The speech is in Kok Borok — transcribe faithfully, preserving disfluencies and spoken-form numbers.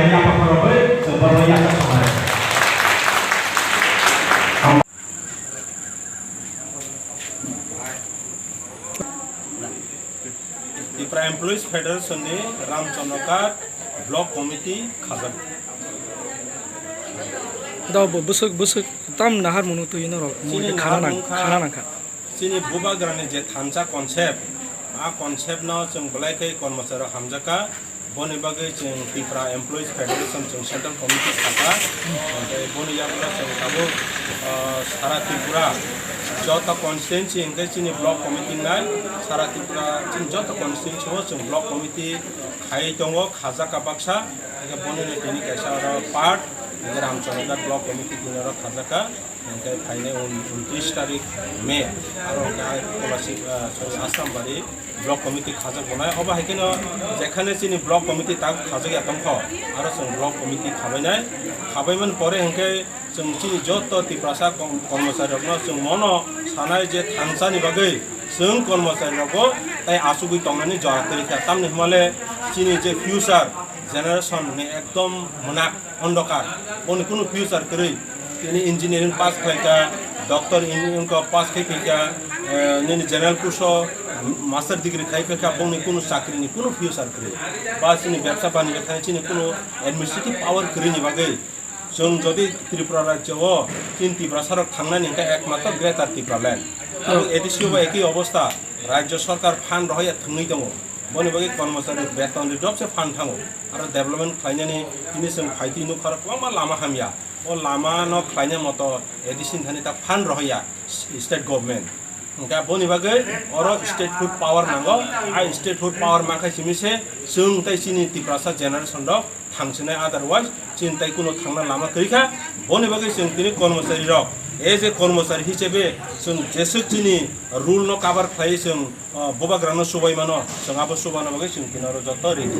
Tipra Employees Federation ni Ramchandra Ghat Block Committee khajak. Dao bo bwswk, bwswk tam nahar munu twi norok. Chini khana nang, khana nangkha. Chini bubagrani je thansa concept, a concept no chwng belai khe kormochari rok hamjakha. Boni bagwi chwng Tipra Employees Federation chwng Central Committee sakha. Hwnkhe boni yagulo chwng tabuk, ah, sara Tripura joto constituency hwnkhe chini block committee nai, sara Tripura chini joto constituency o chwng block committee khai tongo, khajakha baksa. Hwnkhe boni no tini kaisa oro part, hwnkhe Ramchandra Ghat block committee tini oro khajakha. Hwnkhe phainai un-, untris tarik May, aro hwnkhe ai Kolasib, ah, sorry, Asrambari block committee khajak bonai. Obo hai kheno jekhane chini block committee tak khajak ya tongkho, aro chwng block committee khabainai. Khabaimani pore hwnkhe chwng chini joto Tiprasa kom-, kormochari rokno chwng mono sanai je thansani bagwi chwng kormochari rokbo tai achugwi tongnani jora kwrwi kha. Tamni hwnmale chini je future generation ni ekdom mwnak ondokar, boni kunu future kwrwi. Tini engineering pass khlaikha, doctor engineering ko pass khai phaikha, eh, nini general course o master degree khai phaikha, bongni kunu chakri ni kunu future kwrwi. Ba chini bebsa banija khai chini kunu administrative power kwrwi ni bagwi chwng jodi Tripura rajyo o chini Tiprasa rok thangnani hwnkhe ekmatro Greater Tipraland. Abo A D C o bo ekhi obostha, rajyo sarkar fund rohorya thwngwi tongo. Boni bagwi kormochari beton ri dopse fund thango. Aro development khlainani tini chwng phaitwi nukha rok kwbangma lama hamya. O lama no khlaina moto A D C ni thani ta fund rohorya state government. Hwnkhe boni bagwi oro statehood power nango. A statehood power mankha simi se chwng tei chini Tiprasa generation rok thangsinai, otherwise chini tai kuno thangna lama kwrwi kha. Boni bagwi chwng tini kormochari rok, as a kormochari hisabe chwng jeswk chini rule no cover khlai chwng, uh, bubagra no chubai mano, chwng abo chubana bagwi chwng tini oro joto ready.